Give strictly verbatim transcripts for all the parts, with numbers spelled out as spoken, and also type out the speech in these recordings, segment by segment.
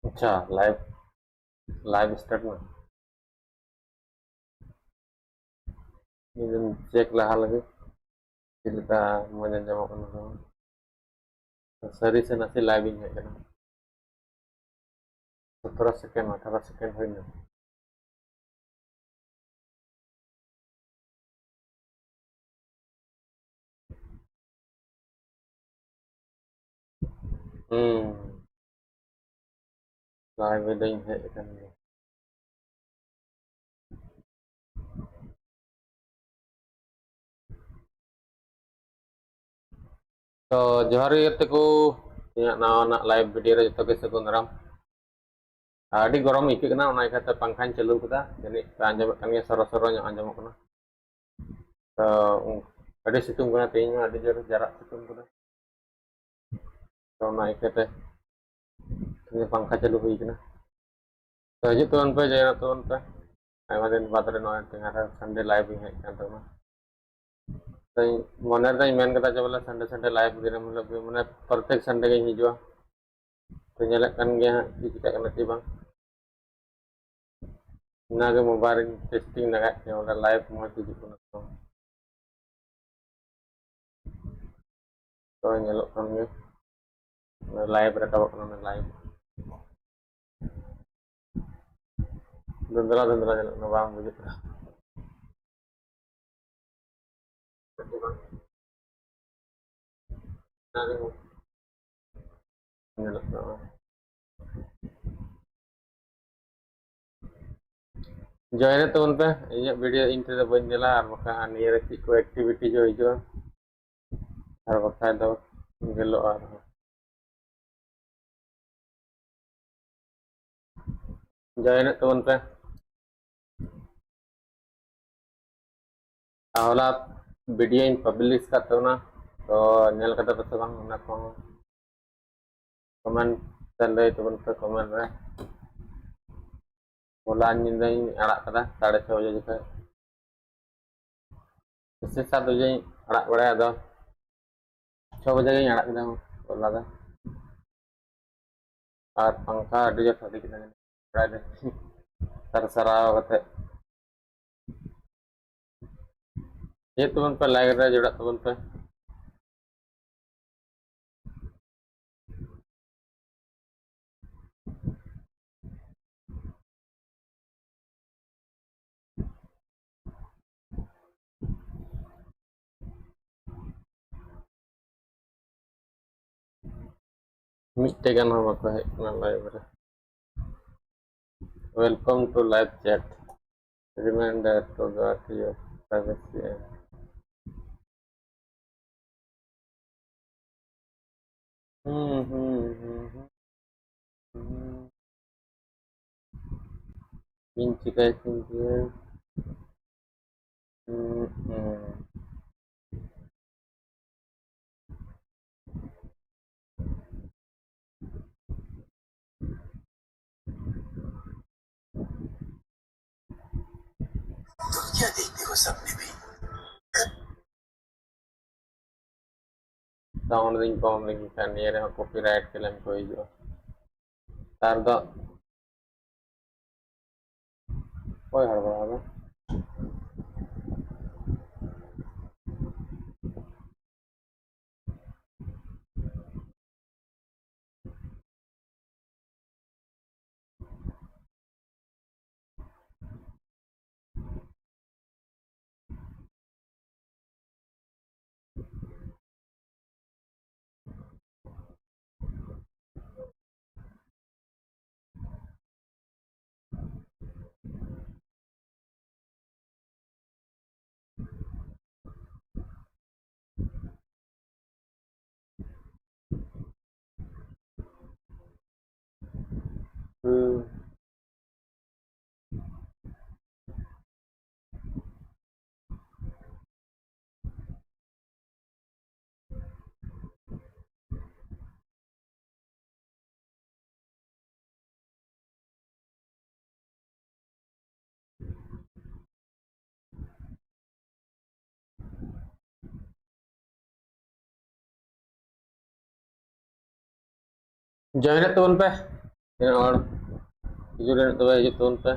ᱟᱪᱪᱷᱟ, live, live start ᱱᱟ᱾ ᱤᱧ ᱪᱮᱠ ᱞᱟᱦᱟ ᱞᱟᱹᱜᱤᱫ ᱪᱮᱫ ᱞᱮᱠᱟ ᱢᱚᱡᱽ ᱟᱸᱡᱚᱢᱚᱜ ᱠᱟᱱᱟ ᱥᱮ ᱵᱟᱝ᱾ ᱥᱟᱹᱨᱤ ᱥᱮ ᱱᱟᱥᱮ live ᱤᱧ ᱦᱮᱡ ᱠᱟᱱᱟ᱾ ᱥᱚᱛᱨᱚ second, ᱟᱴᱷᱟᱨᱚ second ᱦᱩᱭᱱᱟ᱾ ᱦᱩᱸ᱾ Live ᱨᱮᱫᱚᱧ ᱦᱮᱡ ᱟᱠᱟᱱ ᱜᱮᱭᱟ᱾ ᱛᱚ, ᱡᱚᱦᱟᱨ ᱜᱮ ᱜᱟᱛᱮ ᱠᱚ, ᱤᱧᱟᱹᱜ ᱱᱟᱣᱟᱱᱟᱜ live video ᱨᱮ ᱡᱚᱛᱚ ᱜᱮ ᱥᱟᱹᱜᱩᱱ ᱫᱟᱨᱟᱢ᱾ ᱟᱹᱰᱤ ᱜᱚᱨᱚᱢ ᱟᱹᱭᱠᱟᱹᱜ ᱠᱟᱱᱟ, ᱚᱱᱟ ᱤᱭᱠᱟᱹᱛᱮ ᱯᱟᱝᱠᱷᱟᱧ ᱪᱟᱹᱞᱩ ᱠᱟᱫᱟ, ᱡᱟᱹᱱᱤᱡ ᱯᱮ ᱟᱸᱡᱚᱢᱮᱫ ᱠᱟᱱ ᱜᱮᱭᱟ, ᱥᱚᱨᱚ ᱥᱚᱨᱚ ᱧᱚᱜ ᱟᱸᱡᱚᱢᱚᱜ ᱠᱟᱱᱟ᱾ ᱛᱚ, ᱟᱹᱰᱤ ᱥᱤᱛᱩᱝ ᱠᱟᱱᱟ, ᱛᱮᱦᱮᱧ ᱢᱟ ᱟᱹᱰᱤ ᱡᱳᱨ ᱡᱟᱨᱟᱜ ᱥᱤᱛᱩᱝ ᱠᱟᱱᱟ᱾ ᱛᱚ, ᱚᱱᱟ ᱤᱭᱠᱟᱹᱛᱮ ᱛᱮᱦᱮᱧ ᱯᱟᱝᱠᱷᱟ ᱪᱟᱹᱞᱩ ᱦᱩᱭ ᱠᱟᱱᱟ᱾ ᱛᱚ, ᱦᱤᱡᱩᱜ ᱛᱟᱵᱚᱱ ᱯᱮ, join ᱚᱜ ᱛᱟᱵᱚᱱ ᱯᱮ᱾ ᱟᱭᱢᱟ ᱫᱤᱱ ᱵᱟᱫᱽ ᱨᱮ ᱱᱚᱜᱼᱚᱭ ᱛᱮᱦᱮᱧ ᱟᱨᱦᱚᱸ Sunday live ᱤᱧ ᱦᱮᱡ ᱠᱟᱱ ᱛᱟᱵᱚᱱᱟ᱾ ᱛᱚ, ᱢᱚᱱᱮ ᱨᱮᱫᱚᱧ ᱢᱮᱱ ᱠᱟᱫᱟ ᱡᱮ ᱵᱚᱞᱮ Sunday, Sunday live ᱫᱤᱱᱟᱹᱢ ᱦᱤᱞᱳᱜ ᱜᱮ, ᱢᱟᱱᱮ ᱯᱨᱚᱛᱮᱠ Sunday ᱜᱤᱧ ᱦᱤᱡᱩᱜᱼᱟ᱾ ᱛᱚ, ᱧᱮᱞᱮᱫ ᱠᱟᱱ ᱜᱮᱭᱟ ᱦᱟᱸᱜ ᱪᱮᱫ ᱪᱤᱠᱟᱹᱜ ᱠᱟᱱᱟ ᱪᱮᱫ ᱵᱟᱝ᱾ ᱚᱱᱟᱜᱮ mobile ᱨᱤᱧ testing ᱞᱟᱜᱟᱭᱮᱫ ᱛᱟᱦᱮᱸ, ᱚᱸᱰᱮ live ᱢᱚᱡᱽ ᱦᱤᱡᱩᱜ ᱠᱟᱱᱟ ᱛᱚ᱾ ᱛᱚ, ᱧᱮᱞᱚᱜ ᱠᱟᱱ ᱜᱮ, live ᱨᱟᱠᱟᱵᱚᱜ ᱠᱟᱱᱟ, live᱾ ᱫᱷᱩᱱᱫᱷᱞᱟ ᱫᱷᱩᱱᱫᱷᱞᱟ ᱧᱮᱞᱚᱜ ᱠᱟᱱᱟ, ᱵᱟᱝ ᱵᱩᱡᱷᱟᱹᱜ ᱠᱟᱱᱟ᱾ ᱧᱮᱞᱚᱜ ᱠᱟᱱᱟ᱾ Join ᱮᱫ ᱛᱟᱵᱚᱱ ᱯᱮ, ᱤᱧᱟᱹᱜ video ᱤᱧ ᱛᱮᱫᱚ ᱵᱟᱹᱧ ᱧᱮᱞᱟ, ᱟᱨ ᱵᱟᱠᱷᱟᱱ ᱱᱤᱭᱟᱹ ᱨᱮ ᱪᱮᱫ ᱠᱚ activity ᱡᱚ ᱦᱤᱡᱩᱜᱼᱟ, ᱟᱨ ᱵᱟᱠᱷᱟᱡ ᱫᱚ ᱜᱮᱞᱚᱜᱼᱟ ᱟᱨᱦᱚᱸ᱾ Join ᱮᱫ ᱛᱟᱵᱚᱱ ᱯᱮ᱾ ᱦᱚᱞᱟ video ᱤᱧ publish ᱠᱟᱫ ᱛᱟᱵᱚᱱᱟ, ᱛᱚ ᱧᱮᱞ ᱠᱟᱫᱟ ᱯᱮ ᱥᱮ ᱵᱟᱝ ᱚᱱᱟ ᱠᱚᱦᱚᱸ? Comment ᱛᱮ ᱞᱟᱹᱭ ᱛᱟᱵᱚᱱ ᱯᱮ comment ᱨᱮ᱾ ᱦᱚᱞᱟ ᱧᱤᱫᱟᱹᱧ ᱟᱲᱟᱜ ᱠᱟᱫᱟ ᱥᱟᱲᱮ ᱪᱷᱚ ᱵᱟᱡᱮ ᱡᱚᱠᱷᱚᱱ᱾ ᱵᱮᱥᱤ ᱥᱟᱛ ᱵᱟᱡᱮᱧ ᱟᱲᱟᱜ ᱵᱟᱲᱟᱭᱟ, ᱟᱫᱚ ᱪᱷᱚ ᱵᱟᱡᱮ ᱜᱤᱧ ᱟᱲᱟᱜ ᱠᱮᱫᱟ ᱦᱚᱞᱟ ᱫᱚ᱾ ᱟᱨ ᱯᱟᱝᱠᱷᱟ ᱟᱹᱰᱤ ᱡᱳᱨ ᱥᱟᱰᱮ ᱠᱟᱱᱟ, ᱵᱟᱲᱟᱭ ᱫᱚ᱾ ᱥᱟᱨ ᱥᱟᱨᱟᱣ ᱠᱟᱛᱮ ᱦᱮᱡ ᱛᱟᱵᱚᱱ ᱯᱮ, ᱞᱟᱭᱤᱵᱷ ᱨᱮ ᱡᱚᱲᱟᱜ ᱛᱟᱵᱚᱱ ᱯᱮ᱾ ᱢᱤᱫᱴᱮᱡ ᱜᱟᱱ ᱦᱚᱸ ᱵᱟᱠᱚ ᱦᱮᱡ ᱠᱟᱱᱟ ᱞᱟᱭᱤᱵᱷ ᱨᱮ᱾ Welcome to live chat. Reminder to guard your privacy and ᱦᱩᱸ, ᱦᱩᱸ, ᱦᱩᱸ, ᱦᱩᱸ᱾ ᱤᱧ ᱪᱤᱠᱟᱹᱭ ᱛᱤᱧ ᱜᱮᱭᱟ? ᱦᱩᱸ, ᱦᱩᱸ᱾ तुम क्या देखते हो सपने में? ᱥᱟᱣᱩᱱᱰ ᱫᱚᱧ ᱠᱚᱢ ᱞᱮᱜᱮ ᱠᱷᱟᱱ ᱱᱤᱭᱟᱹ ᱨᱮᱦᱚᱸ ᱠᱚᱯᱤᱨᱟᱭᱤᱴ ᱠᱞᱮᱢ ᱠᱚ ᱦᱤᱡᱩᱜᱼᱟ᱾ ᱱᱮᱛᱟᱨ ᱫᱚ ᱚᱠᱚᱭ ᱦᱚᱲᱵᱚᱲ ᱟᱫᱚ? ᱦᱩᱸ᱾ ᱡᱚᱭᱮᱱᱚᱜ ᱛᱟᱵᱚᱱ ᱯᱮ᱾ ᱛᱤᱱᱟᱹᱜ ᱦᱚᱲ ᱦᱤᱡᱩᱜ ᱨᱮᱱᱟᱜ ᱛᱚᱵᱮ ᱦᱤᱡᱩᱜ ᱛᱟᱵᱚᱱ ᱯᱮ᱾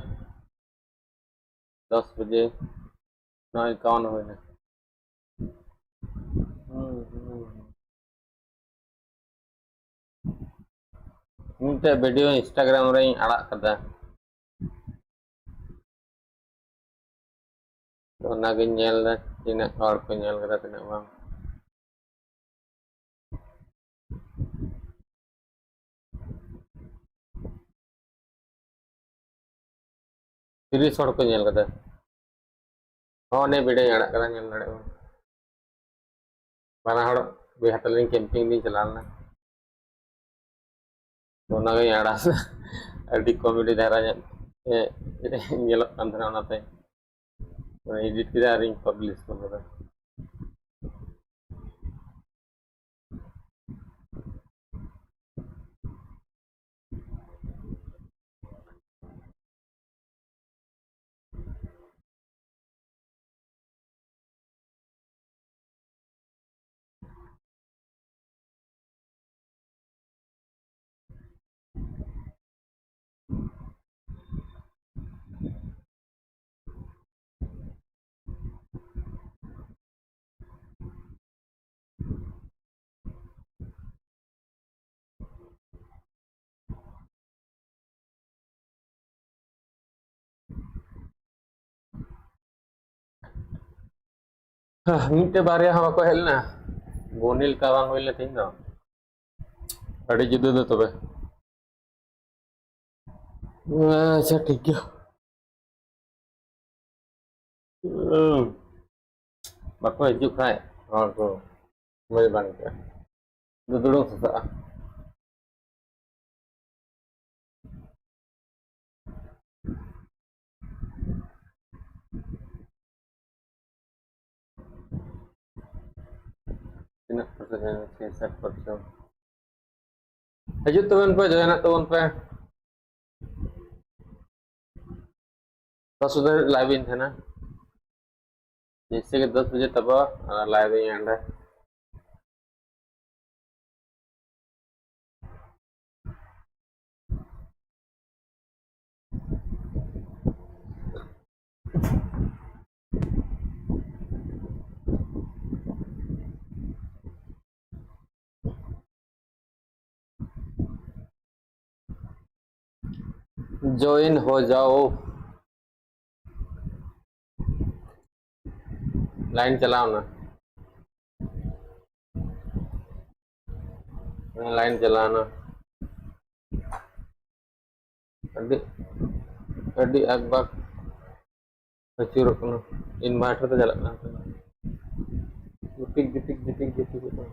ᱫᱚᱥ ᱵᱟᱡᱮ ᱱᱚᱭ ᱮᱠᱟᱣᱟᱱ ᱦᱩᱭᱱᱟ᱾ ᱦᱩᱸ, ᱦᱩᱸ᱾ ᱢᱤᱫᱴᱮᱡ ᱵᱷᱤᱰᱤᱭᱳ Instagram ᱨᱮᱧ ᱟᱲᱟᱜ ᱠᱟᱫᱟ᱾ ᱛᱚ ᱚᱱᱟᱜᱤᱧ ᱧᱮᱞ ᱫᱟ, ᱛᱤᱱᱟᱹᱜ ᱦᱚᱲ ᱠᱚ ᱧᱮᱞ ᱠᱟᱫᱟ, ᱛᱤᱱᱟᱹᱜ ᱵᱟᱝ᱾ ᱛᱤᱨᱤᱥ ᱦᱚᱲ ᱠᱚ ᱧᱮᱞ ᱠᱟᱫᱟ᱾ ᱦᱚᱸ, ᱚᱱᱮ ᱵᱷᱤᱰᱤᱭᱳᱧ ᱟᱲᱟᱜ ᱠᱟᱫᱟ, ᱧᱮᱞ ᱫᱟᱲᱮᱭᱟᱜ ᱠᱟᱱᱟ᱾ ᱵᱟᱱᱟ ᱦᱚᱲ ᱵᱚᱭᱦᱟ ᱛᱟᱞᱤᱧ ᱠᱮᱢᱯᱤᱝ ᱞᱤᱧ ᱪᱟᱞᱟᱣ ᱞᱮᱱᱟ᱾ ᱚᱱᱟᱜᱮ ᱟᱲᱟᱜ ᱟᱹᱰᱤ ᱠᱚᱢᱮᱰᱤ ᱫᱷᱟᱨᱟ ᱧᱚᱜ, ᱮ, ᱧᱮᱞᱚᱜ ᱠᱟᱱ ᱛᱟᱦᱮᱱᱟ, ᱚᱱᱟᱛᱮ ᱮᱰᱤᱴ ᱠᱮᱫᱟ ᱟᱨᱤᱧ ᱯᱟᱵᱽᱞᱤᱥ ᱜᱚᱫ ᱠᱟᱫᱟ᱾ ᱦᱮᱸ, ᱢᱤᱫᱴᱮᱡ ᱵᱟᱨᱭᱟ ᱦᱚᱸ ᱵᱟᱠᱚ ᱦᱮᱡ ᱞᱮᱱᱟ᱾ ᱵᱚᱱᱤ ᱞᱮᱠᱟ ᱵᱟᱝ ᱦᱩᱭ ᱞᱮᱱᱟ ᱛᱮᱦᱮᱧ ᱫᱚ᱾ ᱟᱹᱰᱤ ᱡᱩᱫᱟᱹ ᱫᱚ ᱛᱚᱵᱮ᱾ ᱟᱪᱪᱷᱟ, ᱴᱷᱤᱠ ᱜᱮᱭᱟ᱾ ᱦᱩᱸ᱾ ᱵᱟᱠᱚ ᱦᱤᱡᱩᱜ ᱠᱷᱟᱡ ᱦᱚᱲ ᱠᱚ ᱢᱚᱡᱽ ᱵᱟᱝ ᱟᱹᱭᱠᱟᱹᱜᱼᱟ᱾ ᱫᱩᱫᱲᱩᱢ ᱥᱟᱥᱟᱜᱼᱟ᱾ ᱛᱤᱱᱟᱹᱜ ᱯᱚᱭᱥᱟ ᱡᱟᱭᱜᱟ ᱪᱷᱮ ᱥᱟᱛ ᱯᱚᱭᱥᱟ? ᱦᱤᱡᱩᱜ ᱛᱟᱵᱚᱱ ᱯᱮ, ᱡᱚᱭᱮᱱᱚᱜ ᱛᱟᱵᱚᱱ ᱯᱮ᱾ ᱫᱚᱥ ᱵᱟᱡᱮ ᱞᱟᱭᱤᱵᱷ ᱤᱧ ᱛᱟᱦᱮᱱᱟ᱾ ᱡᱮᱭᱥᱮ ᱠᱤ ᱫᱚᱥ ᱵᱟᱡᱮ ᱛᱟᱵᱚ, ᱟᱨ ᱞᱟᱭᱤᱵᱷ ᱤᱧ ᱮᱱᱰᱟ᱾ ज्वाइन हो जाओ। लाइन चलाओ ना। लाइन चलाओ ना। ᱟᱹᱰᱤ ᱟᱹᱰᱤ ᱟᱠᱵᱟᱠ ᱟᱹᱪᱩᱨᱚᱜ ᱠᱟᱱᱟ᱾ ᱤᱱᱵᱷᱟᱨᱴᱟᱨ ᱛᱮ ᱪᱟᱞᱟᱜ ᱠᱟᱱᱟ᱾ ᱡᱤᱯᱤᱠ ᱡᱤᱯᱤᱠ ᱡᱤᱯᱤᱠ ᱡᱤᱯᱤᱠ ᱠᱟᱱᱟ᱾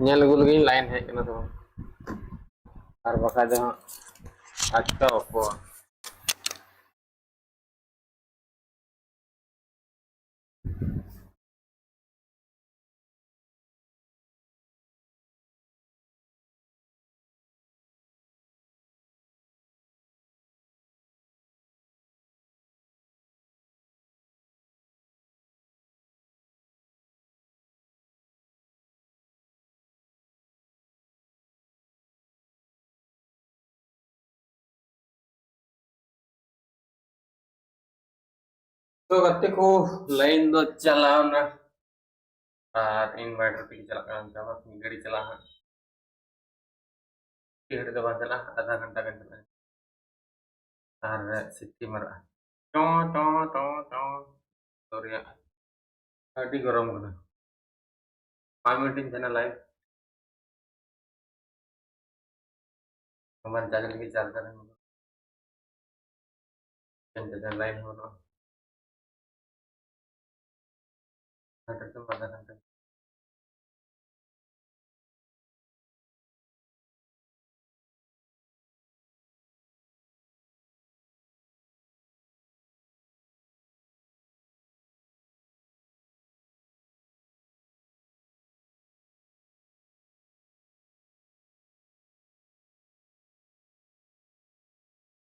ᱧᱮᱞ ᱟᱹᱜᱩ ᱞᱮᱜᱤᱧ ᱞᱟᱭᱤᱱ ᱦᱮᱡ ᱠᱟᱱᱟ ᱥᱮ ᱵᱟᱝ᱾ ᱟᱨ ᱵᱟᱠᱷᱟᱡ ᱫᱚ ᱦᱟᱸᱜ ᱟᱪᱠᱟ ᱚᱯᱷᱚᱜᱼᱟ᱾ ᱛᱚ ᱜᱟᱛᱮ ᱠᱚ, ᱞᱟᱭᱤᱱ ᱫᱚ ᱪᱟᱞᱟᱣᱱᱟ᱾ ᱟᱨ ᱤᱱᱵᱷᱟᱨᱴᱟᱨ ᱛᱮᱜᱮ ᱪᱟᱞᱟᱜ ᱠᱟᱱᱟ, ᱪᱟᱵᱟ ᱢᱤᱫ ᱜᱷᱟᱹᱲᱤ ᱪᱟᱞᱟᱜᱼᱟ ᱦᱟᱸᱜ᱾ ᱢᱤᱫ ᱜᱷᱟᱹᱲᱤ ᱫᱚ ᱵᱟᱝ ᱪᱟᱞᱟᱜᱼᱟ, ᱟᱫᱷᱟ ᱜᱷᱚᱱᱴᱟ ᱜᱟᱱ ᱪᱟᱞᱟᱜᱼᱟ᱾ ᱟᱨ ᱥᱤᱴᱤ ᱢᱟᱨᱟᱜᱼᱟ᱾ ᱴᱚ, ᱴᱚ, ᱴᱚ, ᱴᱚ᱾ ᱥᱚᱨᱤᱭᱟ᱾ ᱟᱹᱰᱤ ᱜᱚᱨᱚᱢ ᱠᱟᱱᱟ᱾ ᱯᱟᱸᱪ ᱢᱤᱱᱤᱴ ᱤᱧ ᱛᱟᱦᱮᱱᱟ ᱞᱟᱭᱤᱵᱷ᱾ ᱢᱳᱵᱟᱭᱤᱞ ᱪᱟᱨᱡᱽ ᱞᱟᱹᱜᱤᱫ ᱪᱟᱨᱡᱟᱨ ᱦᱚᱸ ᱵᱟᱹᱱᱩᱜᱼᱟ᱾ ᱪᱟᱨᱡᱟᱨ ᱞᱟᱭᱤᱱ ᱦᱚᱸ ᱵᱟᱹᱱᱩᱜᱼᱟ᱾ ᱜᱷᱟᱱᱴᱟ ᱠᱷᱚᱱ ᱟᱫᱷᱟ ᱜᱷᱟᱱᱴᱟ᱾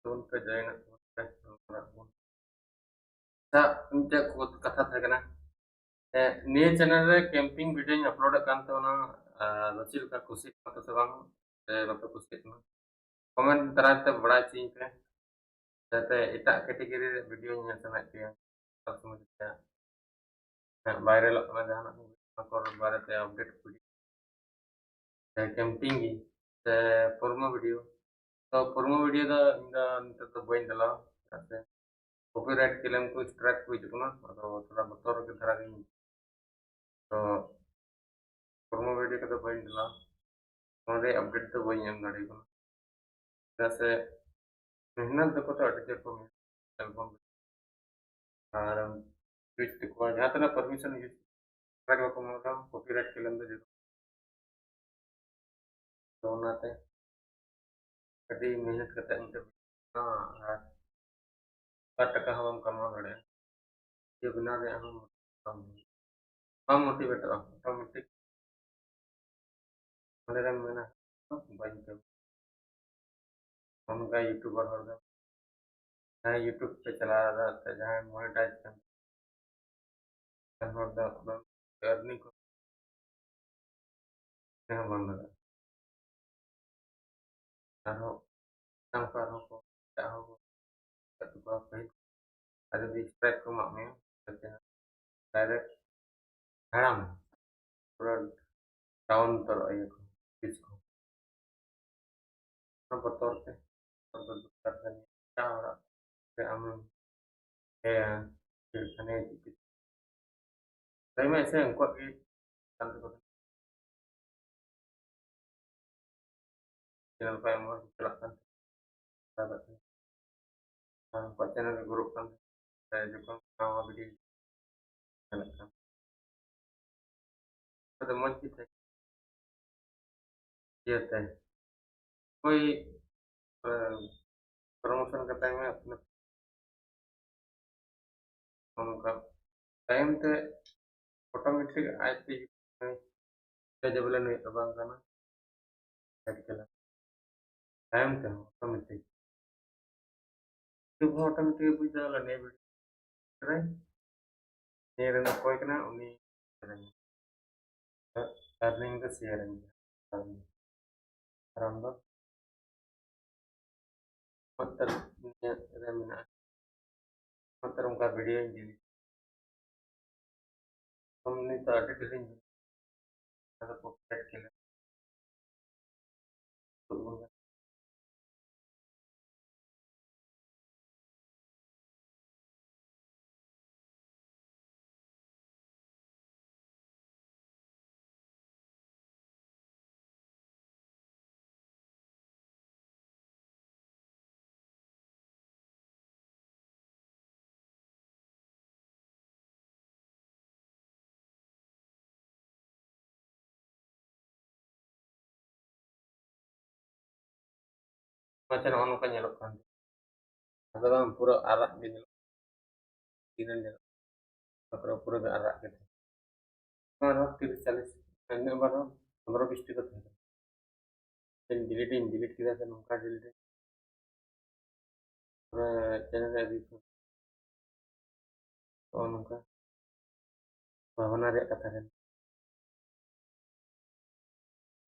ᱛᱚ ᱚᱱᱠᱟ ᱡᱚᱭᱮᱱᱚᱜ ᱛᱟᱵᱚᱱ ᱯᱮ, ᱚᱲᱟᱜ ᱵᱚᱱ᱾ ᱟᱪᱪᱷᱟ, ᱢᱤᱫᱴᱮᱡ ᱠᱚ-, ᱠᱟᱛᱷᱟ ᱛᱟᱦᱮᱸ ᱠᱟᱱᱟ᱾ ᱮ, ᱱᱤᱭᱟᱹ ᱪᱮᱱᱮᱞ ᱨᱮ ᱠᱮᱢᱯᱤᱝ ᱵᱷᱤᱰᱤᱭᱳᱧ ᱟᱯᱞᱳᱰᱮᱫ ᱠᱟᱱ ᱛᱟᱵᱚᱱᱟ, ᱟᱨ ᱪᱮᱫ ᱞᱮᱠᱟ ᱠᱩᱥᱤ ᱠᱟᱱᱟ ᱥᱮ ᱵᱟᱝ, ᱥᱮ ᱵᱟᱯᱮ ᱠᱩᱥᱤᱭᱟᱜ ᱠᱟᱱᱟ, ᱠᱚᱢᱮᱱᱴ ᱫᱟᱨᱟᱭ ᱛᱮ ᱵᱟᱲᱟᱭ ᱦᱚᱪᱚᱧ ᱯᱮ, ᱡᱟᱛᱮ ᱮᱴᱟᱜ ᱠᱮᱴᱮᱜᱚᱨᱤ ᱨᱮ ᱵᱷᱤᱰᱤᱭᱳ ᱧᱮᱞ ᱥᱟᱱᱟᱭᱮᱫ ᱯᱮᱭᱟ᱾ ᱥᱚᱵ ᱥᱚᱢᱚᱭ ᱡᱟᱦᱟᱸ ᱵᱷᱟᱭᱨᱟᱞᱚᱜ ᱠᱟᱱᱟ, ᱡᱟᱦᱟᱱᱟᱜ ᱠᱚ ᱵᱟᱨᱮᱛᱮ ᱟᱯᱰᱮᱴ ᱠᱚ ᱤᱫᱤ ᱠᱟᱛᱮ ᱠᱮᱢᱯᱤᱝ ᱜᱮ ᱥᱮ ᱯᱨᱳᱢᱳ ᱵᱷᱤᱰᱤᱭᱳ᱾ ᱛᱚ ᱯᱨᱳᱢᱳ ᱵᱷᱤᱰᱤᱭᱳ ᱫᱚ ᱤᱧ ᱫᱚ ᱱᱤᱛᱚᱜ ᱫᱚ ᱵᱟᱹᱧ ᱰᱟᱞᱟᱣᱟ, ᱪᱮᱫᱟᱜ ᱥᱮ ᱠᱚᱯᱤᱨᱟᱭᱤᱴ ᱠᱞᱮᱢ ᱠᱚ ᱥᱴᱨᱟᱭᱤᱠ ᱠᱚ ᱦᱤᱡᱩᱜ ᱠᱟᱱᱟ, ᱟᱫᱚ ᱛᱷᱚᱲᱟ ᱵᱚᱛᱚᱨ ᱜᱮ ᱫᱷᱟᱨᱟ ᱜᱤᱧ᱾ ᱛᱚ ᱯᱨᱳᱢᱳ ᱵᱷᱤᱰᱤᱭᱳ ᱠᱚᱫᱚ ᱵᱟᱹᱧ ᱰᱟᱞᱟᱣᱟ, ᱚᱱᱟ ᱨᱮᱭᱟᱜ ᱟᱯᱰᱮᱴ ᱫᱚ ᱵᱟᱹᱧ ᱮᱢ ᱫᱟᱲᱮᱭᱟᱜ ᱠᱟᱱᱟ, ᱪᱮᱫᱟᱜ ᱥᱮ ᱢᱮᱦᱱᱚᱛ ᱫᱚᱠᱚ ᱛᱚ ᱟᱹᱰᱤ ᱡᱳᱨ ᱠᱚ ᱢᱮᱦᱱᱚᱛ ᱮᱞᱵᱟᱢ ᱟᱨ ᱭᱩᱡᱽ ᱛᱮᱠᱚ ᱡᱟᱦᱟᱸ ᱛᱤᱱᱟᱹᱜ ᱯᱟᱨᱢᱤᱥᱚᱱ ᱭᱩᱡᱽ ᱠᱚᱯᱤᱨᱟᱭᱤᱴ ᱠᱞᱮᱢ ᱫᱚ ᱡᱚᱛᱚ᱾ ᱛᱚ ᱚᱱᱟᱛᱮ ᱟᱹᱰᱤ ᱢᱮᱦᱱᱚᱛ ᱠᱟᱛᱮ ᱢᱤᱫᱴᱮᱱ ᱵᱮᱱᱟᱣᱟ ᱟᱨ ᱵᱟᱨ ᱴᱟᱠᱟ ᱦᱚᱸ ᱵᱟᱢ ᱠᱟᱢᱟᱣ ᱫᱟᱲᱮᱭᱟᱜᱼᱟ᱾ ᱵᱷᱤᱰᱤᱭᱳ ᱵᱮᱱᱟᱣ ᱨᱮᱭᱟᱜ ᱦᱚᱸ ᱵᱟᱢ, ᱵᱟᱢ ᱢᱳᱴᱤᱵᱷᱮᱴᱚᱜᱼᱟ, ᱚᱴᱳᱢᱮᱴᱤᱠ ᱢᱚᱱᱮ ᱨᱮᱢ ᱢᱮᱱᱟ, "ᱵᱟᱹᱧ ᱠᱟᱹᱢᱤ᱾" ᱚᱱᱠᱟ ᱭᱩᱴᱩᱵᱟᱨ ᱦᱚᱲ ᱫᱚ, ᱡᱟᱦᱟᱸᱭ ᱭᱩᱴᱩᱵᱽ ᱯᱮ ᱪᱟᱞᱟᱣ ᱮᱫᱟ ᱥᱮ ᱡᱟᱦᱟᱸᱭ ᱢᱚᱱᱮᱴᱟᱭᱤᱡᱽ ᱠᱟᱱ, ᱚᱱᱠᱟᱱ ᱦᱚᱲ ᱫᱚ ᱩᱱᱟᱹᱜ ᱟᱨᱱᱤᱝ ᱠᱚ ᱪᱮᱫ ᱦᱚᱸ ᱵᱟᱝ ᱞᱟᱜᱟᱜᱼᱟ᱾ ᱟᱨᱦᱚᱸ ᱥᱟᱶᱛᱮ ᱟᱨᱦᱚᱸ ᱠᱚ ᱮᱴᱟᱜ ᱦᱚᱲ ᱠᱚ ᱠᱟᱹᱴᱤᱡ ᱠᱚ ᱯᱟᱹᱦᱤᱞ ᱟᱨ ᱡᱩᱫᱤ ᱥᱴᱨᱟᱭᱤᱠ ᱠᱚ ᱮᱢᱟᱜ ᱢᱮᱭᱟ, ᱛᱟᱦᱞᱮ ᱰᱟᱭᱨᱮᱠᱴ ᱦᱟᱲᱟᱢ ᱯᱩᱨᱟᱹ ᱰᱟᱣᱩᱱ ᱩᱛᱟᱹᱨᱚᱜᱼᱟ ᱤᱭᱟᱹ ᱠᱚ, ᱯᱤᱪ ᱠᱚ᱾ ᱚᱱᱟ ᱵᱚᱛᱚᱨ ᱛᱮ ᱵᱚᱛᱚᱨ ᱫᱚ ᱫᱚᱨᱠᱟᱨ ᱠᱟᱱ ᱜᱮᱭᱟ᱾ ᱮᱴᱟᱜ ᱦᱚᱲᱟᱜ ᱥᱮ ᱟᱢᱮᱢ ᱦᱮᱸ, ᱦᱟᱱᱮ ᱞᱟᱹᱭ ᱢᱮ ᱥᱮ ᱩᱱᱠᱩᱣᱟᱜ ᱜᱮ ᱠᱟᱱ ᱛᱟᱠᱚ᱾ ᱪᱮᱱᱮᱞ ᱠᱚ ᱟᱭᱢᱟ ᱦᱚᱲ ᱠᱚ ᱪᱟᱞᱟᱜ ᱠᱟᱱ ᱛᱟᱠᱚᱣᱟ᱾ ᱟᱨ ᱩᱱᱠᱩᱣᱟᱜ ᱪᱮᱱᱮᱞ ᱨᱮ ᱜᱨᱳᱜ ᱠᱟᱱ ᱛᱟᱠᱚᱣᱟ᱾ ᱡᱚᱠᱷᱚᱱ ᱱᱟᱣᱟ ᱵᱷᱤᱰᱤᱭᱳ ᱪᱟᱞᱟᱜ ᱠᱟᱱᱟ, ᱟᱫᱚ ᱢᱚᱡᱽ ᱜᱮ ᱛᱟᱦᱮᱸ ᱤᱭᱟᱹᱛᱮ ᱚᱠᱚᱭ, ᱮ, ᱯᱨᱚᱢᱳᱥᱚᱱ ᱠᱟᱛᱟᱭ ᱢᱮ ᱟᱯᱱᱟᱨ᱾ ᱚᱱᱠᱟ ᱛᱟᱭᱚᱢ ᱛᱮ ᱚᱴᱳᱢᱮᱴᱤᱠ ᱟᱡ ᱛᱮ ᱦᱤᱡᱩᱜ ᱠᱟᱱᱟ᱾ ᱡᱮ ᱵᱚᱞᱮ ᱱᱩᱭ ᱫᱚ ᱵᱟᱝ ᱠᱟᱱᱟ, ᱟᱡ ᱛᱮ᱾ ᱛᱟᱭᱚᱢ ᱛᱮ ᱚᱴᱳᱢᱮᱴᱤᱠ, ᱱᱤᱛᱚᱜ ᱦᱚᱸ ᱚᱴᱳᱢᱮᱴᱤᱠ ᱵᱩᱡᱽ ᱫᱟ, ᱱᱤᱭᱟᱹ ᱵᱷᱤᱰᱤᱭᱳ ᱨᱮ ᱱᱤᱭᱟᱹ ᱨᱮᱱ ᱚᱠᱚᱭ ᱠᱟᱱᱟ ᱩᱱᱤ ᱟᱨᱱᱤᱝ ᱫᱚ ᱥᱮᱭᱟᱨ ᱟᱹᱧ ᱜᱮᱭᱟ᱾ ᱠᱟᱨᱚᱱ ᱫᱚ ᱢᱟᱛᱨᱚ ᱱᱤᱭᱟᱹ ᱨᱮ ᱢᱮᱱᱟᱜᱼᱟ, ᱢᱟᱛᱨᱚ ᱚᱱᱠᱟ ᱵᱷᱤᱰᱤᱭᱳᱧ ᱰᱤᱞᱤᱴ᱾ ᱩᱱᱤ ᱫᱚ ᱟᱹᱰᱤ ᱰᱷᱮᱨᱤᱧ ᱟᱫᱚ ᱠᱚᱯᱤᱨᱟᱭᱤᱴ ᱠᱞᱮᱢ᱾ ᱢᱟᱪᱷᱟ ᱱᱚᱜᱼᱚ ᱱᱚᱝᱠᱟ ᱧᱮᱞᱚᱜ ᱠᱟᱱ ᱛᱟᱦᱮᱸ᱾ ᱟᱫᱚ ᱵᱟᱝ, ᱯᱩᱨᱟᱹ ᱟᱨᱟᱜ ᱜᱮ ᱧᱮᱞᱚᱜ ᱠᱟᱱᱟ᱾ ᱛᱤᱱᱟᱹᱜ ᱧᱮᱞᱚᱜ ᱠᱟᱱᱟ? ᱯᱩᱨᱟᱹ, ᱯᱩᱨᱟᱹ ᱜᱮ ᱟᱨᱟᱜ ᱜᱮ ᱛᱟᱦᱮᱸ᱾ ᱱᱚᱣᱟ ᱨᱮᱦᱚᱸ ᱛᱤᱨᱤᱥ ᱪᱟᱞᱤᱥ, ᱤᱱᱟᱹᱜ ᱵᱟᱨ ᱦᱚᱸ ᱯᱚᱱᱨᱚ ᱵᱤᱥ ᱴᱤ ᱠᱚ ᱛᱟᱦᱮᱸ ᱠᱟᱱᱟ᱾ ᱤᱧ delete ᱤᱧ delete ᱠᱮᱫᱟ ᱥᱮ ᱱᱚᱝᱠᱟ delete ᱤᱧ᱾ ᱯᱩᱨᱟᱹ channel ᱨᱮ ᱟᱹᱰᱤ ᱱᱚᱜᱼᱚ ᱱᱚᱝᱠᱟ ᱵᱷᱟᱵᱽᱱᱟ ᱨᱮᱭᱟᱜ ᱠᱟᱛᱷᱟ ᱠᱟᱱᱟ᱾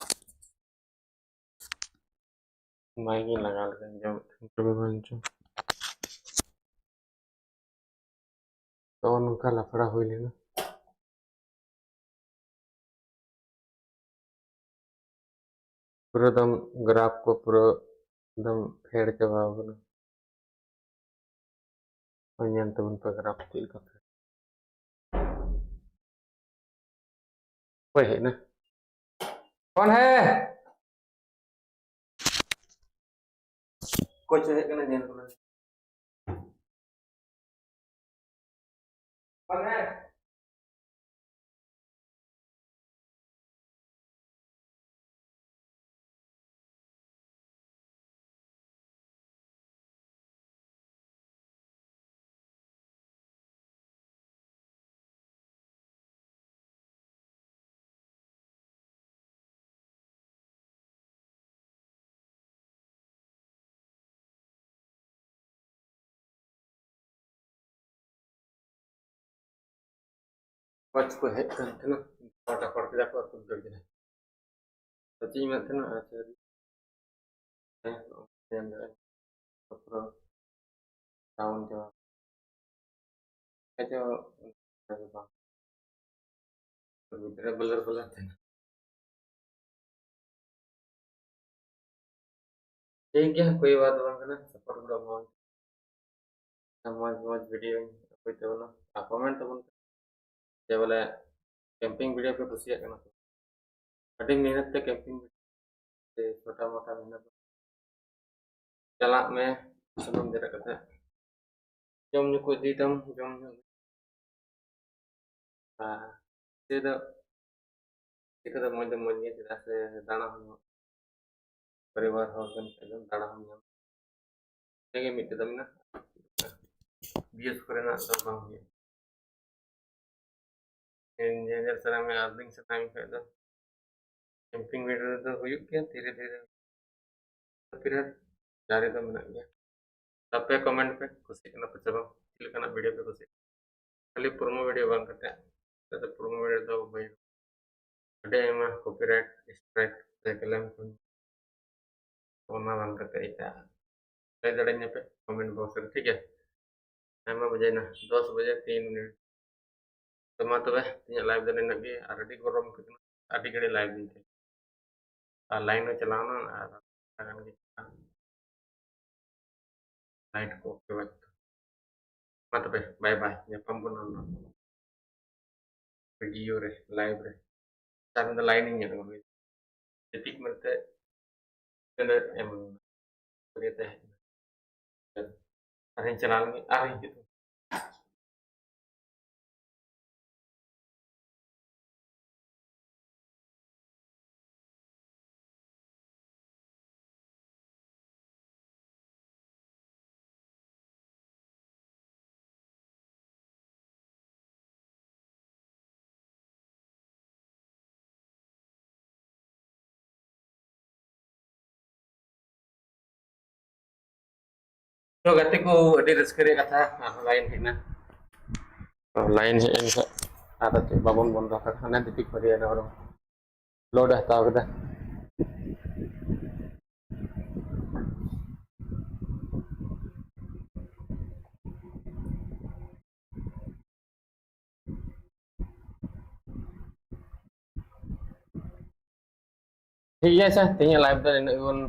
ᱚᱱᱟᱜᱮ ᱞᱟᱜᱟᱣ ᱞᱮᱠᱷᱟᱱ ᱡᱚᱢᱮᱫ ᱛᱟᱦᱮᱱ ᱛᱚᱵᱮ ᱵᱟᱝ ᱪᱚ᱾ ᱱᱚᱜᱼᱚ ᱱᱚᱝᱠᱟ ᱞᱟᱯᱲᱟ ᱦᱩᱭ ᱞᱮᱱᱟ᱾ ᱯᱩᱨᱟᱹ ᱫᱚᱢ graph ᱠᱚ ᱯᱩᱨᱟᱹ ᱮᱠᱫᱚᱢ ᱯᱷᱮᱰ ᱪᱟᱵᱟ ᱟᱠᱟᱱᱟ᱾ ᱧᱮᱞ ᱛᱟᱵᱚᱱ ᱯᱮ graph ᱪᱮᱫ ᱞᱮᱠᱟ ᱯᱷᱮᱰ᱾ ᱚᱠᱚᱭ ᱦᱮᱡ ᱮᱱᱟ? कौन है? ᱚᱠᱚᱭ ᱪᱚ ᱦᱮᱡ ᱠᱟᱱᱟ, ᱧᱮᱞ ᱠᱚ ᱢᱮ᱾ ᱯᱟᱸᱪ ᱠᱚ ᱦᱮᱡ ᱠᱟᱱ ᱛᱟᱦᱮᱱᱟ, ᱯᱟᱴᱟ ᱯᱟᱲ ᱠᱮᱫᱟ ᱠᱚ ᱟᱨ ᱠᱚ ᱫᱟᱹᱲ ᱠᱮᱫᱟ᱾ ᱛᱚ ᱪᱮᱫ ᱤᱧ ᱢᱮᱱᱮᱫ ᱛᱟᱦᱮᱱᱟ, ᱟᱪᱪᱷᱟ, ᱦᱮᱸ, ᱧᱮᱞ ᱫᱟᱲᱮᱭᱟᱜᱼᱟ᱾ ᱛᱟᱯᱚᱨᱮ down ᱪᱟᱵᱟ᱾ ᱟᱪᱪᱷᱟ, ᱵᱟᱝ᱾ ᱵᱷᱤᱛᱨᱤ ᱨᱮ blur blur ᱛᱟᱦᱮᱱᱟ᱾ ᱴᱷᱤᱠ ᱜᱮᱭᱟ, ᱠᱳᱭ ᱵᱟᱛ ᱵᱟᱝ ᱠᱟᱱᱟ, support ᱠᱚᱫᱚ ᱢᱚᱡᱽ, ᱢᱚᱡᱽ ᱢᱚᱡᱽ video ᱟᱹᱜᱩᱭ ᱛᱟᱵᱚᱱᱟ ᱟᱨ comment ᱛᱟᱵᱚᱱ ᱯᱮ ᱡᱮ ᱵᱚᱞᱮ camping video ᱯᱮ ᱠᱩᱥᱤᱭᱟᱜ ᱠᱟᱱᱟ ᱛᱚ᱾ ᱟᱹᱰᱤ ᱢᱮᱦᱱᱚᱛ ᱛᱮ camping video, ᱪᱷᱳᱴᱟ ᱢᱳᱴᱟ ᱢᱮᱦᱱᱚᱛ᱾ ᱪᱟᱞᱟᱜ ᱢᱮ ᱥᱩᱱᱩᱢ ᱡᱚᱴᱮᱫ ᱠᱟᱛᱮ, ᱡᱚᱢ ᱧᱩ ᱠᱚ ᱤᱫᱤᱭ ᱛᱟᱢ, ᱡᱚᱢ ᱧᱩ᱾ ᱟᱨ ᱪᱮᱫ ᱫᱚ ᱪᱤᱠᱟᱹ ᱫᱚ ᱢᱚᱡᱽ ᱫᱚ ᱢᱚᱡᱽ ᱜᱮᱭᱟ, ᱪᱮᱫᱟᱜ ᱥᱮ ᱫᱟᱬᱟ ᱦᱚᱸ ᱯᱚᱨᱤᱵᱟᱨ ᱦᱚᱲ ᱠᱟᱱ ᱠᱷᱟᱡ ᱫᱚ ᱫᱟᱬᱟ ᱦᱚᱸᱢ ᱧᱟᱢᱟ᱾ ᱤᱱᱟᱹᱜᱮ ᱢᱤᱫᱴᱮᱡ ᱫᱚ ᱢᱮᱱᱟᱜᱼᱟ, ᱵᱤᱭᱮᱥ ᱠᱚᱨᱮᱱᱟᱜ ᱫᱚ ᱵᱟᱝ ᱦᱩᱭᱩᱜᱼᱟ᱾ ᱧᱮᱧᱮᱞ ᱥᱟᱱᱟ ᱢᱮ, earning ᱥᱟᱱᱟ ᱢᱮ ᱠᱷᱟᱡ ᱫᱚ camping video ᱨᱮᱫᱚ ᱦᱩᱭᱩᱜ ᱜᱮᱭᱟ ᱫᱷᱤᱨᱮ ᱫᱷᱤᱨᱮ᱾ ᱯᱷᱤᱨ ᱡᱟᱹᱨᱤ ᱫᱚ ᱢᱮᱱᱟᱜ ᱜᱮᱭᱟ᱾ ᱟᱯᱮ comment ᱯᱮ, ᱠᱩᱥᱤᱜ ᱠᱟᱱᱟ ᱯᱮ ᱥᱮ ᱵᱟᱝ, ᱪᱮᱫ ᱞᱮᱠᱟᱱᱟᱜ video ᱯᱮ ᱠᱩᱥᱤᱜ ᱠᱟᱱᱟ? ᱠᱷᱟᱹᱞᱤ promo video ᱵᱟᱝ ᱠᱟᱛᱮ, ᱪᱮᱫᱟᱜ ᱥᱮ promo video ᱫᱚ ᱵᱟᱹᱧ, ᱟᱹᱰᱤ ᱟᱭᱢᱟ copyright strike ᱥᱮ claim ᱠᱚ ᱚᱱᱟ ᱵᱟᱝ ᱠᱟᱛᱮ ᱮᱴᱟᱜ ᱞᱟᱹᱭ ᱫᱟᱲᱮᱭᱟᱹᱧᱟ ᱯᱮ comment box ᱨᱮ, ᱴᱷᱤᱠ ᱜᱮᱭᱟ? ᱟᱭᱢᱟ ᱵᱟᱡᱮᱭᱮᱱᱟ, ᱫᱚᱥ ᱵᱟᱡᱮ ᱛᱤᱱ ᱢᱤᱱᱤᱴ᱾ ᱛᱚ ᱢᱟ ᱛᱚᱵᱮ, ᱛᱮᱦᱮᱧᱟᱜ live ᱫᱚ ᱱᱤᱱᱟᱹᱜ ᱜᱮ, ᱟᱨ ᱟᱹᱰᱤ ᱜᱚᱨᱚᱢ ᱠᱟᱱᱟ, ᱟᱹᱰᱤ ᱜᱷᱟᱹᱲᱤᱡ live ᱫᱤᱧ ᱛᱟᱦᱮᱸ, ᱟᱨ line ᱦᱚᱸ ᱪᱟᱞᱟᱣᱱᱟ, ᱟᱨ ᱟᱫᱷᱟ ᱜᱟᱱ ᱜᱮ ᱪᱟᱞᱟᱣᱱᱟ᱾ Light ᱠᱚ ᱚᱯᱷ ᱪᱟᱵᱟ ᱠᱮᱫᱟ᱾ ᱢᱟ ᱛᱚᱵᱮ, bye bye, ᱧᱟᱯᱟᱢ ᱵᱚᱱ ᱟᱨᱦᱚᱸ video ᱨᱮ, live ᱨᱮ᱾ ᱛᱟᱭᱚᱢ ᱫᱚ line ᱤᱧ ᱧᱮᱞ ᱟᱹᱜᱩᱭ᱾ ᱡᱟᱹᱯᱤᱫ ᱢᱮᱱᱛᱮ ᱛᱤᱱᱟᱹᱜ ᱮᱢ ᱛᱟᱦᱮᱸ ᱠᱟᱱᱟ᱾ ᱟᱨᱦᱚᱸᱧ ᱪᱟᱞᱟᱣ ᱞᱮᱱ ᱜᱮ, ᱟᱨᱦᱚᱸᱧ ᱦᱤᱡᱩᱜ᱾ ᱛᱚ ᱜᱟᱛᱮ ᱠᱚ, ᱟᱹᱰᱤ ᱨᱟᱹᱥᱠᱟᱹ ᱨᱮᱭᱟᱜ ᱠᱟᱛᱷᱟ, ᱟᱨᱦᱚᱸ line ᱦᱮᱡ ᱮᱱᱟ᱾ ᱛᱚ line ᱦᱮᱡ ᱮᱱ ᱠᱷᱟᱱ ᱟᱫᱚ ᱪᱮᱫ ᱵᱟᱵᱚᱱ ᱵᱚᱱᱫᱚ ᱦᱟᱛᱟᱲᱟ, ᱦᱟᱱᱮ ᱫᱤᱯᱤᱠ ᱯᱟᱹᱨᱤᱭᱟ ᱱᱚᱜᱼᱚᱭ load ᱮ ᱦᱟᱛᱟᱣ ᱠᱮᱫᱟ᱾ ᱴᱷᱤᱠ ᱜᱮᱭᱟ, ᱟᱪᱪᱷᱟ, ᱛᱮᱦᱮᱧᱟᱜ live ᱫᱚ ᱱᱤᱱᱟᱹᱜ ᱜᱮᱵᱚᱱ,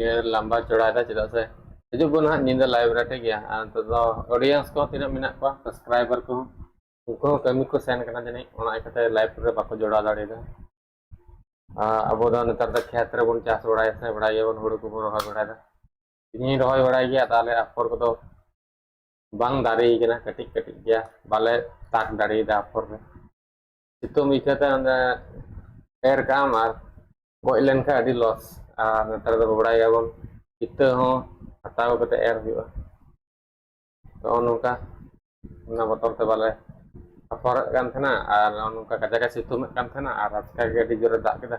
ᱤᱭᱟᱹ, ᱞᱟᱢᱵᱟ ᱪᱚᱲᱟᱭᱮᱫᱟ, ᱪᱮᱫᱟᱜ ᱥᱮ ᱦᱤᱡᱩᱜ ᱵᱚᱱ ᱦᱟᱸᱜ ᱧᱤᱫᱟᱹ live ᱨᱮ, ᱴᱷᱤᱠ ᱜᱮᱭᱟ? ᱟᱨ ᱱᱤᱛᱚᱜ ᱫᱚ audience ᱠᱚ ᱛᱤᱱᱟᱹᱜ ᱢᱮᱱᱟᱜ ᱠᱚᱣᱟ, subscriber ᱠᱚᱦᱚᱸ, ᱩᱱᱠᱩ ᱦᱚᱸ ᱠᱟᱹᱢᱤ ᱠᱚ ᱥᱮᱱ ᱠᱟᱱᱟ ᱡᱟᱹᱱᱤᱡ, ᱚᱱᱟ ᱤᱭᱠᱟᱹᱛᱮ live ᱨᱮ ᱵᱟᱠᱚ ᱡᱚᱲᱟᱣ ᱫᱟᱲᱮᱭᱟᱫᱟ᱾ ᱟᱨ ᱟᱵᱚ ᱫᱚ ᱱᱮᱛᱟᱨ ᱫᱚ ᱠᱷᱮᱛ ᱨᱮᱵᱚᱱ ᱪᱟᱥ ᱵᱟᱲᱟᱭᱟ ᱥᱮ, ᱵᱟᱲᱟᱭ ᱜᱮᱭᱟᱵᱚᱱ, ᱦᱩᱲᱩ ᱠᱚᱵᱚᱱ ᱨᱚᱦᱚᱭ ᱵᱟᱲᱟᱭᱮᱫᱟ᱾ ᱤᱧ ᱦᱚᱧ ᱨᱚᱦᱚᱭ ᱵᱟᱲᱟᱭ ᱜᱮᱭᱟ, ᱟᱫᱚ ᱟᱞᱮ ᱟᱯᱷᱚᱨ ᱠᱚᱫᱚ ᱵᱟᱝ ᱫᱟᱨᱮ ᱠᱟᱱᱟ, ᱠᱟᱹᱴᱤᱡ ᱠᱟᱹᱴᱤᱡ ᱜᱮᱭᱟ, ᱵᱟᱞᱮ ᱛᱟᱠ ᱫᱟᱲᱮᱭᱟᱫᱟ ᱟᱯᱷᱚᱨ ᱨᱮ᱾ ᱥᱤᱛᱩᱝ ᱤᱭᱠᱟᱹᱛᱮ ᱚᱸᱰᱮ ᱮᱨ ᱠᱟᱜ ᱟᱢ ᱟᱨ ᱜᱚᱡ ᱞᱮᱱᱠᱷᱟᱱ ᱟᱹᱰᱤ loss᱾ ᱟᱨ ᱱᱮᱛᱟᱨ ᱫᱚ ᱵᱟᱲᱟᱭ ᱜᱮᱭᱟᱵᱚᱱ, ᱤᱛᱟᱹ ᱦᱚᱸ ᱦᱟᱛᱟᱣ ᱠᱟᱛᱮ ᱮᱨ ᱦᱩᱭᱩᱜᱼᱟ᱾ ᱛᱚ ᱱᱚᱝᱠᱟ, ᱚᱱᱟ ᱵᱚᱛᱚᱨ ᱛᱮ ᱵᱟᱞᱮ ᱟᱯᱷᱚᱨᱮᱫ ᱠᱟᱱ ᱛᱟᱦᱮᱱᱟ᱾ ᱟᱨ ᱱᱚᱜᱼᱚ ᱱᱚᱝᱠᱟ ᱠᱟᱡᱟᱠ ᱮ ᱥᱤᱛᱩᱝ ᱮᱫ ᱠᱟᱱ ᱛᱟᱦᱮᱱᱟ, ᱟᱨ ᱟᱪᱠᱟ ᱜᱮ ᱟᱹᱰᱤ ᱡᱳᱨᱮ ᱫᱟᱜ ᱠᱮᱫᱟ᱾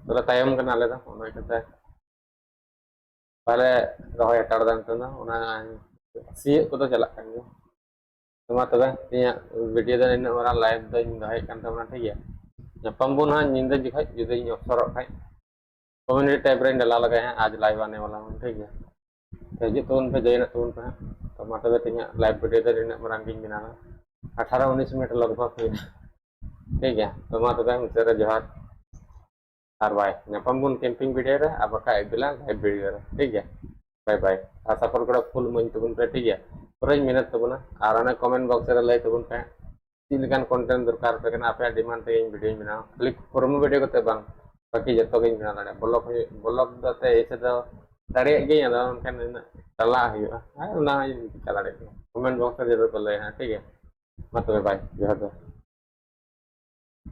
ᱛᱚᱞᱮ ᱛᱟᱭᱚᱢ ᱠᱟᱱᱟ ᱟᱞᱮ ᱫᱚ, ᱚᱱᱟ ᱤᱭᱠᱟᱹᱛᱮ ᱵᱟᱞᱮ ᱨᱚᱦᱚᱭ ᱦᱟᱛᱟᱲ ᱮᱫᱟ ᱱᱤᱛᱚᱝ ᱫᱚ᱾ ᱚᱱᱟ ᱥᱤᱭᱳᱜ ᱠᱚᱫᱚ ᱪᱟᱞᱟᱜ ᱠᱟᱱ ᱜᱮᱭᱟ᱾ ᱛᱚ ᱢᱟ ᱛᱚᱵᱮ, ᱛᱮᱦᱮᱧᱟᱜ ᱵᱷᱤᱰᱤᱭᱳ ᱫᱚ ᱱᱤᱱᱟᱹᱜ ᱢᱟᱨᱟᱝ ᱞᱟᱭᱤᱵᱷ ᱫᱚᱧ ᱫᱚᱦᱚᱭᱮᱫ ᱠᱟᱱ ᱛᱟᱵᱚᱱᱟ, ᱴᱷᱤᱠ ᱜᱮᱭᱟ? ᱧᱟᱯᱟᱢ ᱵᱚᱱ ᱦᱟᱸᱜ ᱧᱤᱫᱟᱹ ᱡᱚᱠᱷᱚᱡ, ᱡᱩᱫᱤᱧ ᱚᱯᱥᱚᱨᱚᱜ ᱠᱷᱟᱡ᱾ ᱠᱚᱢᱮᱰᱤ ᱴᱟᱭᱤᱯ ᱨᱮᱧ ᱰᱟᱞᱟᱣ ᱞᱮᱜᱟᱭ ᱦᱟᱸᱜ, ᱟᱡ ᱞᱟᱭᱤᱵᱷ ᱟᱱᱮ ᱣᱟᱞᱟ ᱦᱚᱸ, ᱴᱷᱤᱠ ᱜᱮᱭᱟ? ᱛᱚ ᱦᱤᱡᱩᱜ ᱛᱟᱵᱚᱱ ᱯᱮ, ᱡᱚᱭᱮᱱᱚᱜ ᱛᱟᱵᱚᱱ ᱯᱮ ᱦᱟᱸᱜ᱾ ᱛᱚ ᱢᱟ ᱛᱚᱵᱮ, ᱛᱮᱦᱮᱧᱟᱜ ᱞᱟᱭᱤᱵᱷ ᱵᱷᱤᱰᱤᱭᱳ ᱫᱚ ᱱᱤᱱᱟᱹᱜ ᱢᱟᱨᱟᱝ ᱜᱤᱧ ᱵᱮᱱᱟᱣᱟ᱾ ᱟᱴᱷᱟᱨᱚ ᱩᱱᱤᱥ ᱢᱤᱱᱤᱴ ᱞᱚᱜᱽ ᱵᱷᱚᱜᱽ ᱦᱩᱭᱱᱟ, ᱴᱷᱤᱠ ᱜᱮᱭᱟ? ᱛᱚ ᱢᱟ ᱛᱚᱵᱮ, ᱢᱩᱪᱟᱹᱫ ᱨᱮ ᱡᱚᱦᱟᱨ ᱟᱨ ᱵᱟᱭ᱾ ᱧᱟᱯᱟᱢ ᱵᱚᱱ ᱠᱮᱢᱯᱤᱝ ᱵᱷᱤᱰᱤᱭᱳ ᱨᱮ, ᱟᱨ ᱵᱟᱠᱷᱟᱡ ᱟᱹᱭᱩᱵ ᱵᱮᱞᱟ ᱞᱟᱭᱤᱵᱷ ᱵᱷᱤᱰᱤᱭᱳ ᱨᱮ, ᱴᱷᱤᱠ ᱜᱮᱭᱟ? ᱵᱟᱭ ᱵᱟᱭ᱾ ᱟᱨ ᱥᱟᱯᱳᱨᱴ ᱜᱚᱲᱚ ᱯᱷᱩᱞ ᱤᱢᱟᱹᱧ ᱛᱟᱵᱚᱱ ᱯᱮ, ᱴᱷᱤᱠ ᱜᱮᱭᱟ? ᱯᱩᱨᱟᱹᱧ ᱢᱮᱦᱱᱚᱛ ᱛᱟᱵᱚᱱᱟ᱾ ᱟᱨ ᱚᱱᱟ ᱠᱚᱢᱮᱱᱴ ᱵᱚᱠᱥ ᱨᱮ ᱞᱟᱹᱭ ᱛᱟᱵᱚᱱ ᱯᱮ ᱪᱮᱫ ᱞᱮᱠᱟᱱ ᱠᱚᱱᱴᱮᱱᱴ ᱫᱚᱨᱠᱟᱨ ᱟᱯᱮ ᱠᱟᱱᱟ, ᱟᱯᱮᱭᱟᱜ ᱰᱤᱢᱟᱱᱰ ᱛᱮᱜᱮ ᱤᱧ ᱵᱷᱤᱰᱤᱭᱳᱧ ᱵᱮᱱᱟᱣᱟ᱾ ᱠᱷᱟᱹᱞᱤ ᱯᱨᱳᱢᱳ ᱵᱷᱤᱰᱤᱭᱳ ᱠᱟᱛᱮ ᱵᱟᱝ, ᱵᱟᱹᱠᱤ ᱡᱚᱛᱚ ᱜᱤᱧ ᱵᱮᱱᱟᱣ ᱫᱟᱲᱮᱭᱟᱜᱼᱟ᱾ ᱵᱞᱚᱜ ᱦᱩᱭᱩᱜ, ᱵᱞᱚᱜ ᱫᱚ ᱮᱱᱛᱮᱫ ᱮᱭᱥᱮ ᱫᱚ ᱫᱟᱲᱮᱭᱟᱜ ᱜᱤᱭᱟᱹᱧ, ᱟᱫᱚ ᱢᱮᱱᱠᱷᱟᱱ ᱩᱱᱟᱹᱜ ᱪᱟᱞᱟᱜ ᱦᱩᱭᱩᱜᱼᱟ᱾ ᱦᱮᱸ, ᱚᱱᱟ ᱦᱚᱸᱧ ᱪᱤᱠᱟ ᱫᱟᱲᱮᱭᱟᱜ ᱜᱮᱭᱟ᱾ ᱠᱚᱢᱮᱱᱴ ᱵᱚᱠᱥ ᱨᱮ ᱡᱟᱹᱨᱩᱲ ᱯᱮ ᱞᱟᱹᱭᱟ ᱦᱟᱸᱜ, ᱴᱷᱤᱠ ᱜᱮᱭᱟ? ᱢᱟ ᱛᱚᱵᱮ, ᱵᱟᱭ, ᱡᱚᱦᱟᱨ ᱜᱮ᱾